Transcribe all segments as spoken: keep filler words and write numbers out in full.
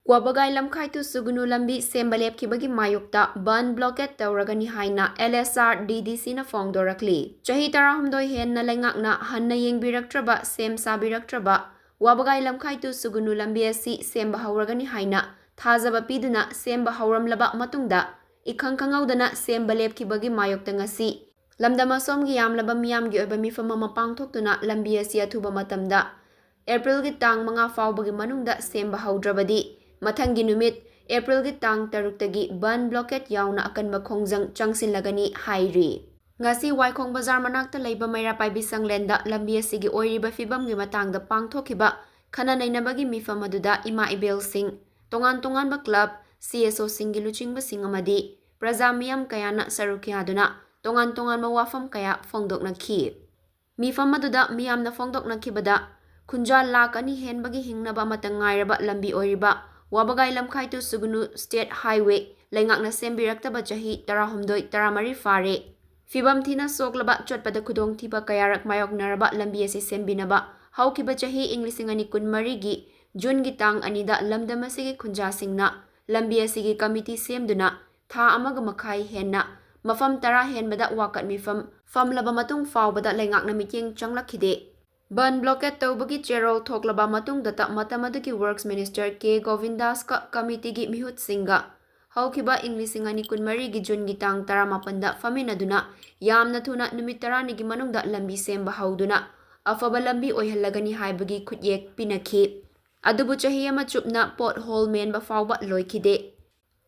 ꯋꯥꯕꯒꯥꯏ ꯂꯝꯈꯥꯏ ꯇꯨ ꯁꯨꯒꯅꯨ ꯂꯝꯕꯤ ꯁꯦꯝꯕ ꯂꯦꯞꯈꯤꯕꯒꯤ ꯃꯥꯌꯣꯛꯇ ꯕꯟ ꯕ꯭ꯂꯣꯀꯦꯠ ꯇꯧꯔꯒꯅꯤ ꯍꯥꯏꯅ L S R D D C ꯅ ꯐꯣꯡꯗꯣꯔꯛꯂꯤ꯫ ꯆꯍꯤ ꯇꯔꯥꯍꯨꯝꯗꯣꯏ ꯍꯦꯟꯅ ꯂꯩꯉꯥꯛꯅ ꯍꯟꯅ ꯌꯦꯡꯕꯤꯔꯛꯇ꯭ꯔꯕ, ꯁꯦꯝ ꯁꯥꯕꯤꯔꯛꯇ꯭ꯔꯕ ꯋꯥꯕꯒꯥꯏ ꯂꯝꯈꯥꯏ ꯇꯨ ꯁꯨꯒꯅꯨ ꯂꯝꯕꯤ ꯑꯁꯤ ꯁꯦꯝꯕ ꯍꯧꯔꯒꯅꯤ ꯍꯥꯏꯅ ꯊꯥꯖꯕ ꯄꯤꯗꯨꯅ ꯁꯦꯝꯕ ꯍꯧꯔꯝꯂꯕ ꯃꯇꯨꯡꯗ, ꯏꯈꯪ ꯈꯪꯍꯧꯗꯅ ꯁꯦꯝꯕ ꯂꯦꯞꯈꯤꯕꯒꯤ ꯃꯥꯌꯣꯛꯇ ꯉꯁꯤ ꯂꯝꯗꯝ ꯑꯁꯣꯝꯒꯤ ꯌꯥꯝꯂꯕ ꯃꯤꯌꯥꯝꯒꯤ ꯑꯣꯏꯕ ꯃꯤꯐꯝ ꯑꯃ ꯄꯥꯡꯊꯣꯛꯇꯨꯅ ꯂꯝꯕꯤ ꯑꯁꯤ ꯑꯊꯨꯕ ꯃꯇꯝꯗ ꯑꯦꯄ꯭ꯔꯤꯜꯒꯤ ꯇꯥꯡ ꯃꯉꯥ ꯐꯥꯎꯕꯒꯤ ꯃꯅꯨꯡꯗ ꯁꯦꯝꯕ ꯍꯧꯗ꯭ꯔꯕꯗꯤ, ꯃꯊꯪꯒꯤ ꯅꯨꯃꯤꯠ ꯑꯦꯄ꯭ꯔꯤꯜꯒꯤ ꯇꯥꯡ ꯇꯔꯨꯛꯇꯒꯤ ꯕꯟ ꯕ꯭ꯂꯣꯀꯦꯠ ꯌꯥꯎꯅ ꯑꯀꯟꯕ ꯈꯣꯡꯖꯪ ꯆꯪꯁꯤꯜꯂꯒꯅꯤ ꯍꯥꯏꯔꯤ꯫ ꯉꯁꯤ ꯋꯥꯏꯈꯣꯡ ꯕꯖꯥꯔ ꯃꯅꯥꯛꯇ ꯂꯩꯕ ꯃꯩꯔꯥ ꯄꯥꯏꯕꯤ ꯁꯪꯂꯦꯟꯗ ꯂꯝꯕꯤ ꯑꯁꯤꯒꯤ ꯑꯣꯏꯔꯤꯕ ꯐꯤꯕꯝꯒꯤ ꯃꯇꯥꯡꯗ ꯄꯥꯡꯊꯣꯛꯈꯤꯕ ꯈꯟꯅ ꯅꯩꯅꯕꯒꯤ ꯃꯤꯐꯝ ꯑꯗꯨꯗ ꯏꯃꯥ ꯏꯕꯦꯜꯁꯤꯡ, ꯇꯣꯉꯥꯟ ꯇꯣꯉꯥꯟꯕ ꯀ꯭ꯂꯕ, C S O ꯁꯤꯡꯒꯤ ꯂꯨꯆꯤꯡꯕꯁꯤꯡ ꯑꯃꯗꯤ ꯄ꯭ꯔꯖꯥ ꯃꯤꯌꯥꯝ ꯀꯌꯥꯅ ꯁꯔꯨꯛ ꯌꯥꯗꯨꯅ ꯇꯣꯉꯥꯟ ꯇꯣꯉꯥꯟꯕ ꯋꯥꯐꯝ ꯀꯌꯥ ꯐꯣꯡꯗꯣꯛꯅꯈꯤ꯫ ꯃꯤꯐꯝ ꯑꯗꯨꯗ ꯃꯤꯌꯥꯝꯅ ꯐꯣꯡꯗꯣꯛꯅꯈꯤꯕꯗ, ꯈꯨꯟꯖꯥ ꯂꯥꯈ ꯑꯅꯤ ꯍꯦꯟꯕꯒꯤ ꯍꯤꯡꯅꯕ ꯑꯃꯠꯇ ꯉꯥꯏꯔꯕ ꯂꯝꯕꯤ ꯑꯣꯏꯔꯤꯕ ꯋꯥꯕꯒꯥꯏ ꯂꯝꯈꯥꯏ ꯇꯨ ꯁꯨꯒꯅꯨ State Highway ꯂꯩꯉꯥꯛꯅ ꯁꯦꯝꯕꯤꯔꯛꯇꯕ ꯆꯍꯤ ꯇꯔꯥꯍꯨꯝꯗꯣꯏ, ꯇꯔꯥꯃꯔꯤ ꯐꯥꯔꯦ꯫ ꯐꯤꯕꯝ ꯊꯤꯅ ꯁꯣꯛꯂꯕ, ꯆꯠꯄꯗ ꯈꯨꯗꯣꯡꯊꯤꯕ ꯀꯌꯥꯔꯛ ꯃꯥꯌꯣꯛꯅꯔꯕ ꯂꯝꯕꯤ ꯑꯁꯤ ꯁꯦꯝꯕꯤꯅꯕ ꯍꯧꯈꯤꯕ ꯆꯍꯤ ꯏꯪ ꯂꯤꯁꯤꯡ ꯑꯅꯤ ꯀꯨꯟꯃꯔꯤꯒꯤ ꯖꯨꯟꯒꯤ ꯇꯥꯡ ꯑꯅꯤꯗ ꯂꯝꯗꯝ ꯑꯁꯤꯒꯤ ꯈꯨꯟꯖꯥꯁꯤꯡꯅ ꯂꯝꯕꯤ ꯑꯁꯤꯒꯤ ꯀꯃꯤꯇꯤ ꯁꯦꯝꯗꯨꯅ ꯊꯥ ꯑꯃꯒ ꯃꯈꯥꯏ ꯍꯦꯟꯅ ꯃꯐꯝ ꯇꯔꯥ ꯍꯦꯟꯕꯗ ꯋꯥꯀꯠ ꯃꯤꯐꯝ ꯐꯝꯂꯕ ꯃꯇꯨꯡ ꯐꯥꯎꯕꯗ ꯂꯩꯉꯥꯛꯅ ꯃꯤꯠꯌꯦꯡ ꯆꯪꯂꯛꯈꯤꯗꯦ꯫ ꯕꯟ ꯕ꯭ꯂꯣꯀꯦꯠ ꯇꯧꯕꯒꯤ ꯆꯦꯔꯣꯜ ꯊꯣꯛꯂꯕ ꯃꯇꯨꯡꯗꯇ ꯃꯇꯝ ꯑꯗꯨꯒꯤ Works Minister K ꯒꯣꯕꯤꯟꯗꯥꯁꯀ ꯀꯃꯤꯇꯤꯒꯤ ꯃꯤꯍꯨꯠꯁꯤꯡꯒ ꯍꯧꯈꯤꯕ ꯏꯪ ꯂꯤꯁꯤꯡ ꯑꯅꯤ ꯀꯨꯟꯃꯔꯤꯒꯤ ꯖꯨꯟꯒꯤ ꯇꯥꯡ ꯇꯔꯥꯃꯥꯄꯟꯗ ꯐꯝꯃꯤꯟꯅꯗꯨꯅ ꯌꯥꯝꯅ ꯊꯨꯅ ꯅꯨꯃꯤꯠ ꯇꯔꯥꯅꯤꯒꯤ ꯃꯅꯨꯡꯗ ꯂꯝꯕꯤ ꯁꯦꯝꯕ ꯍꯧꯗꯨꯅ ꯑꯐꯕ ꯂꯝꯕꯤ ꯑꯣꯏꯍꯜꯂꯒꯅꯤ ꯍꯥꯏꯕꯒꯤ ꯈꯨꯠꯌꯦꯛ ꯄꯤꯅꯈꯤ꯫ ꯑꯗꯨꯕꯨ ꯆꯍꯤ ꯑꯃ ꯆꯨꯞꯅ pothole ꯃꯦꯟꯕ ꯐꯥꯎꯕ ꯂꯣꯏꯈꯤꯗꯦ꯫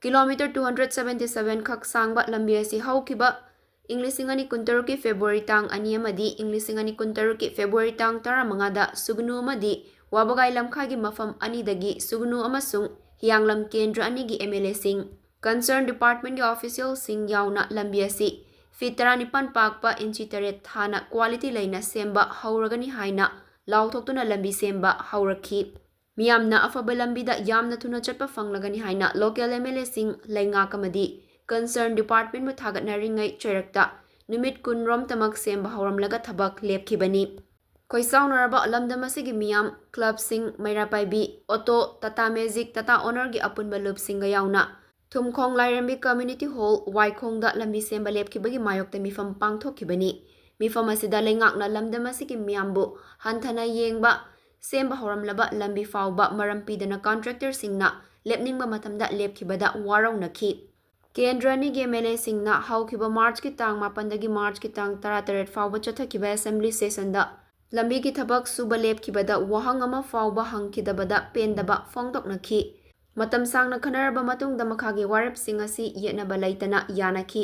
Kilometre two hundred seventy seven ꯈꯛ ꯁꯥꯡꯕ ꯂꯝꯕꯤ ꯑꯁꯤ ꯍꯧꯈꯤꯕ ꯏꯪ ꯂꯤꯁꯤꯡ ꯑꯅꯤ ꯀꯨꯟꯇꯔꯨꯛꯀꯤ February ꯇꯥꯡ ꯑꯅꯤ ꯑꯃꯗꯤ ꯏꯪ ꯂꯤꯁꯤꯡ ꯑꯅꯤ ꯀꯨꯟꯇꯔꯨꯛꯀꯤ February ꯇꯥꯡ ꯇꯔꯥꯃꯉꯥꯗ ꯁꯨꯒꯅꯨ ꯑꯃꯗꯤ ꯋꯥꯕꯒꯥꯏ ꯂꯝꯈꯥꯏꯒꯤ ꯃꯐꯝ ꯑꯅꯤꯗꯒꯤ ꯁꯨꯒꯅꯨ ꯑꯃꯁꯨꯡ ꯍꯤꯌꯥꯡꯂꯝ ꯀꯦꯟꯗ꯭ꯔ ꯑꯅꯤꯒꯤ M L A ꯁꯤꯡ, concern department ꯀꯤ official ꯁꯤꯡ ꯌꯥꯎꯅ ꯂꯝꯕꯤ ꯑꯁꯤ feet ꯇꯔꯥꯅꯤꯄꯥꯟ ꯄꯥꯛꯄ, inch ꯇꯔꯦꯠ ꯊꯥꯅ quality ꯂꯩꯅ ꯁꯦꯝꯕ ꯍꯧꯔꯒꯅꯤ ꯍꯥꯏꯅ ꯂꯥꯎꯊꯣꯛꯇꯨꯅ ꯂꯝꯕꯤ ꯁꯦꯝꯕ ꯍꯧꯔꯛꯈꯤ꯫ ꯃꯤꯌꯥꯝꯅ ꯑꯐꯕ ꯂꯝꯕꯤꯗ ꯌꯥꯝꯅ ꯊꯨꯅ ꯆꯠꯄ ꯐꯪꯂꯒꯅꯤ ꯍꯥꯏꯅ local M L A ꯁꯤꯡ, ꯂꯩꯉꯥꯛ ꯑꯃꯗꯤ concern department ꯕꯨ ꯊꯥꯒꯠꯅꯔꯤꯉꯩ ꯆꯩꯔꯛꯇ ꯅꯨꯃꯤꯠ ꯀꯨꯟ ꯔꯣꯝꯇꯃꯛ ꯁꯦꯝꯕ ꯍꯧꯔꯝꯂꯒ ꯊꯕꯛ ꯂꯦꯞꯈꯤꯕꯅꯤ꯫ ꯈꯣꯏꯁꯥꯎꯅꯔꯕ ꯂꯝꯗꯝ ꯑꯁꯤꯒꯤ ꯃꯤꯌꯥꯝ, ꯀ꯭ꯂꯕꯁꯤꯡ, ꯃꯩꯔꯥ ꯄꯥꯏꯕꯤ, ꯑꯣꯇꯣ, ꯇꯥꯇꯥ ꯃꯦꯖꯤꯛ, ꯇꯥꯇꯥ ꯑꯣꯅꯔꯒꯤ ꯑꯄꯨꯟꯕ ꯂꯨꯞꯁꯤꯡꯒ ꯌꯥꯎꯅ ꯊꯨꯝꯈꯣꯡ ꯂꯥꯏꯔꯦꯝꯕꯤ ꯀꯝꯃ꯭ꯌꯨꯅꯤꯇꯤ ꯍꯣꯜ, ꯋꯥꯏꯈꯣꯡꯗ ꯂꯝꯕꯤ ꯁꯦꯝꯕ ꯂꯦꯞꯈꯤꯕꯒꯤ ꯃꯥꯌꯣꯛꯇ ꯃꯤꯐꯝ ꯄꯥꯡꯊꯣꯛꯈꯤꯕꯅꯤ꯫ ꯃꯤꯐꯝ ꯑꯁꯤꯗ ꯂꯩꯉꯥꯛꯅ ꯂꯝꯗꯝ ꯑꯁꯤꯒꯤ ꯃꯤꯌꯥꯝꯕꯨ ꯍꯟꯊꯅ ꯌꯦꯡꯕ, ꯁꯦꯝꯕ ꯍꯧꯔꯝꯂꯕ ꯂꯝꯕꯤ ꯐꯥꯎꯕ ꯃꯔꯝ ꯄꯤꯗꯅ ꯀꯟꯇ꯭ꯔꯦꯛꯇꯔꯁꯤꯡꯅ ꯂꯦꯞꯅꯤꯡꯕ ꯃꯇꯝꯗ ꯂꯦꯞꯈꯤꯕꯗ ꯋꯥꯔꯧꯅꯈꯤ꯫ ꯀꯦꯟꯗ꯭ꯔ ꯑꯅꯤꯒꯤ ꯑꯦꯝ ꯑꯦꯜ ꯑꯦꯁꯤꯡꯅ ꯍꯧꯈꯤꯕ ꯃꯥꯔꯆꯀꯤ ꯇꯥꯡ ꯃꯥꯄꯟꯗꯒꯤ ꯃꯥꯔꯆꯀꯤ ꯇꯥꯡ ꯇꯔꯥꯇꯔꯦꯠ ꯐꯥꯎꯕ ꯆꯠꯊꯈꯤꯕ ꯑꯦꯁꯦꯝꯕ꯭ꯂꯤ ꯁꯦꯁꯟꯗ ꯂꯝꯕꯤꯒꯤ ꯊꯕꯛ ꯁꯨꯕ ꯂꯦꯞꯈꯤꯕꯗ ꯋꯥꯍꯪ ꯑꯃ ꯐꯥꯎꯕ ꯍꯪꯈꯤꯗꯕꯗ ꯄꯦꯟꯗꯕ ꯐꯣꯡꯗꯣꯛꯅꯈꯤ꯫ ꯃꯇꯝ ꯁꯥꯡꯅ ꯈꯟꯅꯔꯕ ꯃꯇꯨꯡꯗ ꯃꯈꯥꯒꯤ ꯋꯥꯔꯦꯞꯁꯤꯡ ꯑꯁꯤ ꯌꯦꯠꯅꯕ ꯂꯩꯇꯅ ꯌꯥꯅꯈꯤ꯫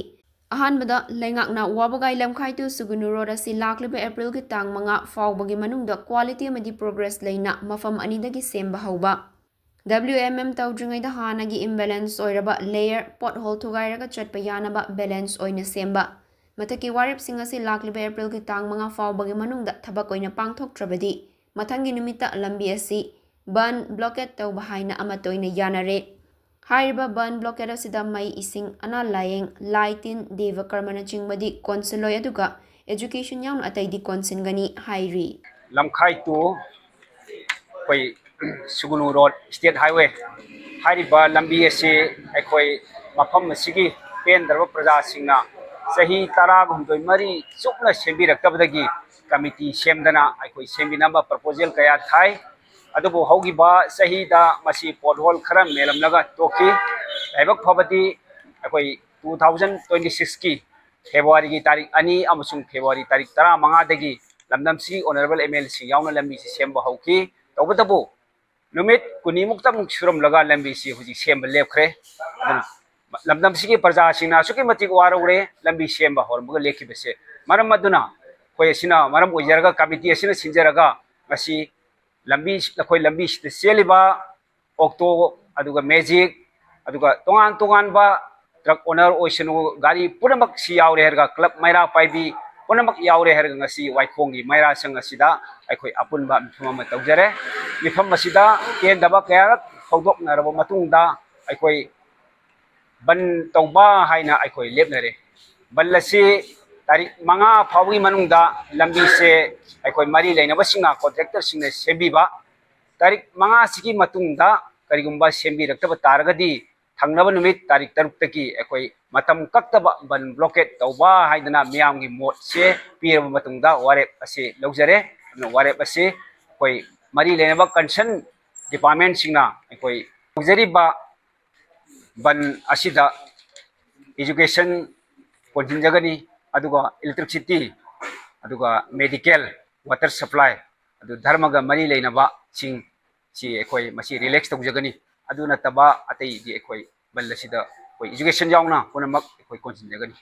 ꯑꯍꯥꯟꯕꯗ, ꯂꯩꯉꯥꯛꯅ ꯋꯥꯕꯒꯥꯏ ꯂꯝꯈꯥꯏ to ꯁꯨꯒꯨꯅꯨ ꯔꯣꯗ ꯑꯁꯤ ꯂꯥꯛꯂꯤꯕ ꯑꯦꯄ꯭ꯔꯤꯜꯒꯤ ꯇꯥꯡ ꯃꯉꯥ ꯐꯥꯎꯕꯒꯤ ꯃꯅꯨꯡꯗ quality ꯑꯃꯗꯤ progress ꯂꯩꯅ ꯃꯐꯝ ꯑꯅꯤꯗꯒꯤ ꯁꯦꯝꯕ ꯍꯧꯕ꯫ W M M ꯇꯧꯗ꯭ꯔꯤꯉꯩꯗ ꯍꯥꯟꯅꯒꯤ imbalance ꯑꯣꯏꯔꯕ layer, pothole ꯊꯨꯒꯥꯏꯔꯒ ꯆꯠꯄ ꯌꯥꯅꯕ balance ꯑꯣꯏꯅ ꯁꯦꯝꯕ꯫ ꯃꯊꯛꯀꯤ ꯋꯥꯔꯦꯞꯁꯤꯡ ꯑꯁꯤ ꯂꯥꯛꯂꯤꯕ ꯑꯦꯄ꯭ꯔꯤꯜꯒꯤ ꯇꯥꯡ ꯃꯉꯥ ꯐꯥꯎꯕꯒꯤ ꯃꯅꯨꯡꯗ ꯊꯕꯛ ꯑꯣꯏꯅ ꯄꯥꯡꯊꯣꯛꯇ꯭ꯔꯕꯗꯤ ꯃꯊꯪꯒꯤ ꯅꯨꯃꯤꯠꯇ ꯂꯝꯕꯤ ꯑꯁꯤ ꯕꯟ, blockade ꯇꯧꯕ ꯍꯥꯏꯅ ꯑꯃꯠꯇ ꯑꯣꯏꯅ ꯌꯥꯅꯔꯦ꯫ ꯍꯥꯏꯔꯤꯕ ꯕꯟ, blockade ꯑꯁꯤꯗ ꯃꯩ, ꯏꯁꯤꯡ, ꯑꯅꯥ ꯂꯥꯌꯦꯡ, ꯂꯥꯏ ꯇꯤꯟ, ꯗꯦꯕ ꯀꯔꯃꯅꯆꯤꯡꯕꯗꯤ ꯀꯣꯟꯁꯤꯜꯂꯣꯏ, ꯑꯗꯨꯒ education ꯌꯥꯎꯅ ꯑꯇꯩꯗꯤ ꯀꯣꯟꯁꯤꯟꯒꯅꯤ ꯍꯥꯏꯔꯤ꯫ ꯂꯝꯈꯥꯏ to ꯑꯩꯈꯣꯏ ꯁꯨꯒꯨꯅꯨ ꯔꯣꯗ, state highway ꯍꯥꯏꯔꯤꯕ ꯂꯝꯕꯤ ꯑꯁꯤ ꯑꯩꯈꯣꯏ ꯃꯐꯝ ꯑꯁꯤꯒꯤ ꯄꯦꯟꯗ꯭ꯔꯕ ꯄ꯭ꯔꯖꯥꯁꯤꯡꯅ ꯆꯍꯤ ꯇꯔꯥꯍꯨꯝꯗꯣꯏ ꯃꯔꯤ ꯆꯨꯞꯅ ꯁꯦꯝꯕꯤꯔꯛꯇꯕꯗꯒꯤ ꯀꯃꯤꯇꯤ ꯁꯦꯝꯗꯅ ꯑꯩꯈꯣꯏ ꯁꯦꯝꯕꯤꯅꯕ proposal ꯀꯌꯥ ꯊꯥꯏ꯫ ꯑꯗꯨꯕꯨ ꯍꯧꯈꯤꯕ ꯆꯍꯤꯗ ꯃꯁꯤ pothole ꯈꯔ ꯃꯦꯜꯂꯝꯂꯒ ꯇꯣꯛꯈꯤ꯫ ꯂꯥꯏꯕꯛ ꯐꯕꯗꯤ ꯑꯩꯈꯣꯏ two thousand twenty sixꯀꯤ Februaryꯒꯤ ꯇꯥꯔꯤꯛ ꯑꯅꯤ ꯑꯃꯁꯨꯡ February ꯇꯥꯔꯤꯛ ꯇꯔꯥꯃꯉꯥꯗꯒꯤ ꯂꯝꯗꯝꯁꯤ honourable M L Aꯁꯤꯡ ꯌꯥꯎꯅ ꯂꯝꯕꯤꯁꯤ ꯁꯦꯝꯕ ꯍꯧꯈꯤ꯫ ꯇꯧꯕꯇꯕꯨ ꯅꯨꯃꯤꯠ ꯀꯨꯟꯅꯤꯃꯨꯛꯇ ꯑꯃꯨꯛ ꯁꯨꯔꯝꯂꯒ ꯂꯝꯕꯤꯁꯤ ꯍꯧꯖꯤꯛ ꯁꯦꯝꯕ ꯂꯦꯞꯈ꯭ꯔꯦ꯫ ꯑꯗꯨꯅ ꯂꯝꯗꯝꯁꯤꯒꯤ ꯄ꯭ꯔꯖꯥꯁꯤꯡꯅ ꯑꯁꯨꯛꯀꯤ ꯃꯇꯤꯛ ꯋꯥꯔꯧꯔꯦ ꯂꯝꯕꯤ ꯁꯦꯝꯕ ꯍꯧꯔꯝꯕꯒ ꯂꯦꯞꯈꯤꯕꯁꯦ꯫ ꯃꯔꯝ ꯑꯗꯨꯅ ꯑꯩꯈꯣꯏ ꯑꯁꯤꯅ ꯃꯔꯝ ꯑꯣꯏꯖꯔꯒ ꯀꯃꯤꯇꯤ ꯑꯁꯤꯅ ꯁꯤꯟꯖꯔꯒ ꯉꯁꯤ ꯂꯝꯕꯤ, ꯑꯩꯈꯣꯏ ꯂꯝꯕꯤꯁꯤꯗ ꯆꯦꯜꯂꯤꯕ ꯑꯣꯛꯇꯣ, ꯑꯗꯨꯒ ꯃꯦꯖꯤꯛ, ꯑꯗꯨꯒ ꯇꯣꯉꯥꯟ ꯇꯣꯉꯥꯟꯕ ꯇ꯭ꯔꯛ ꯑꯣꯅꯔ ꯑꯣꯏꯁꯅꯨ, ꯒꯥꯔꯤ ꯄꯨꯝꯅꯃꯛ ꯁꯤ ꯌꯥꯎꯔꯦ ꯍꯥꯏꯔꯒ, ꯀ꯭ꯂꯕ ꯃꯩꯔꯥ ꯄꯥꯏꯕꯤ ꯄꯨꯝꯅꯃꯛ ꯌꯥꯎꯔꯦ ꯍꯥꯏꯔꯒ, ꯉꯁꯤ ꯋꯥꯏꯈꯣꯡꯒꯤ ꯃꯩꯔꯥ ꯁꯪ ꯑꯁꯤꯗ ꯑꯩꯈꯣꯏ ꯑꯄꯨꯟꯕ ꯃꯤꯐꯝ ꯑꯃ ꯇꯧꯖꯔꯦ꯫ ꯃꯤꯐꯝ ꯑꯁꯤꯗ ꯄꯦꯟꯗꯕ ꯀꯌꯥꯔꯛ ꯐꯣꯡꯗꯣꯛꯅꯔꯕ ꯃꯇꯨꯡꯗ ꯑꯩꯈꯣꯏ ꯕꯟ ꯇꯧꯕ ꯍꯥꯏꯅ ꯑꯩꯈꯣꯏ ꯂꯦꯞꯅꯔꯦ꯫ ꯕꯟ ꯑꯁꯤ ꯇꯥꯔꯤꯛ ꯃꯉꯥ ꯐꯥꯎꯕꯒꯤ ꯃꯅꯨꯡꯗ ꯂꯝꯕꯤꯁꯦ ꯑꯩꯈꯣꯏ ꯃꯔꯤ ꯂꯩꯅꯕꯁꯤꯡꯅ, ꯀꯣꯟꯇ꯭ꯔꯦꯛꯇꯔꯁꯤꯡꯅ ꯁꯦꯝꯕꯤꯕ, ꯇꯥꯔꯤꯛ ꯃꯉꯥꯁꯤꯒꯤ ꯃꯇꯨꯡꯗ ꯀꯔꯤꯒꯨꯝꯕ ꯁꯦꯝꯕꯤꯔꯛꯇꯕ ꯇꯥꯔꯒꯗꯤ ꯊꯪꯅꯕ ꯅꯨꯃꯤꯠ ꯇꯥꯔꯤꯛ ꯇꯔꯨꯛꯇꯒꯤ ꯑꯩꯈꯣꯏ ꯃꯇꯝ ꯀꯛꯇꯕ ꯕꯟ ꯕ꯭ꯂꯣꯀꯦꯠ ꯇꯧꯕ ꯍꯥꯏꯗꯅ ꯃꯤꯌꯥꯝꯒꯤ ꯃꯣꯠꯁꯦ ꯄꯤꯔꯕ ꯃꯇꯨꯡꯗ ꯋꯥꯔꯦꯞ ꯑꯁꯤ ꯂꯧꯖꯔꯦ꯫ ꯑꯗꯨꯅ ꯋꯥꯔꯦꯞ ꯑꯁꯤ ꯑꯩꯈꯣꯏ ꯃꯔꯤ ꯂꯩꯅꯕ ꯀꯟꯁꯔꯟ ꯗꯤꯄꯥꯔꯠꯃꯦꯟꯁꯤꯡꯅ ꯑꯩꯈꯣꯏ ꯇꯧꯖꯔꯤꯕ ꯕꯟ ꯑꯁꯤꯗ education ꯀꯣꯟꯁꯤꯟꯖꯒꯅꯤ, ꯑꯗꯨꯒ electricity, ꯑꯗꯨꯒ medical, water supply, ꯑꯗꯨ ꯙꯔꯃꯒ ꯃꯔꯤ ꯂꯩꯅꯕꯁꯤꯡ ꯁꯤ ꯑꯩꯈꯣꯏ ꯃꯁꯤ ꯔꯤꯂꯦꯛꯁ ꯇꯧꯖꯒꯅꯤ꯫ ꯑꯗꯨ ꯅꯠꯇꯕ ꯑꯇꯩꯗꯤ ꯑꯩꯈꯣꯏ ꯕꯟ ꯑꯁꯤꯗ ꯑꯩꯈꯣꯏ education ꯌꯥꯎꯅ ꯄꯨꯝꯅꯃꯛ ꯑꯩꯈꯣꯏ ꯀꯣꯟꯁꯤꯟꯖꯒꯅꯤ꯫